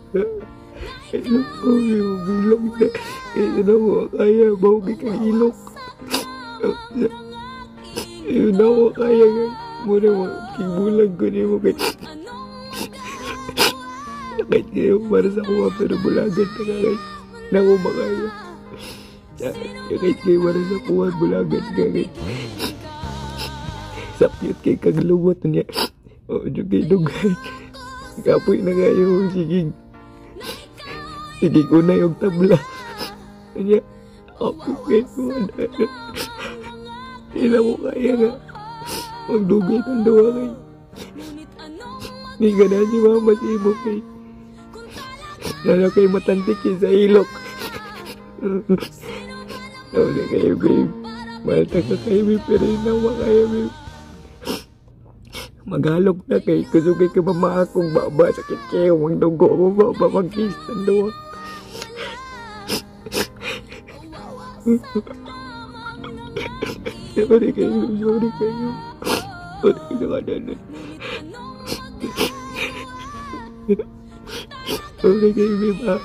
Hello po, bulag na. Ito na mo kaya, bawag kang ilok. Ito na mo kaya, muna mo, kibulag ko niyo kay. Kahit kayo para sa kuha, pero bulagan ka kay. Naku makaya. Kahit kayo para sa kuha, bulagan ka kay. Sapyot kay kaglumot niya. O, oh, kay dugay. Kapoy na kayo, sige. Sige ko na yung tabla. Kanya, ako kay ko. Hindi na ko kaya nga. Magdugay ng duwa kay. Hindi ka na si mama si imo kay. Lalo kay matantik sa ilok. Sorry kayo, babe. Mahal ta ka kayo, babe. Pero hindi na makaya, babe. Maghalok na kay. Kusog kay ka mama akong baba. Sakit kayo. Magdugo ako baba. Mag-kiss ng duwa. Sorry kayo. Sorry kayo. Sorry sa kananan. Sorry kayo, babe. Ah.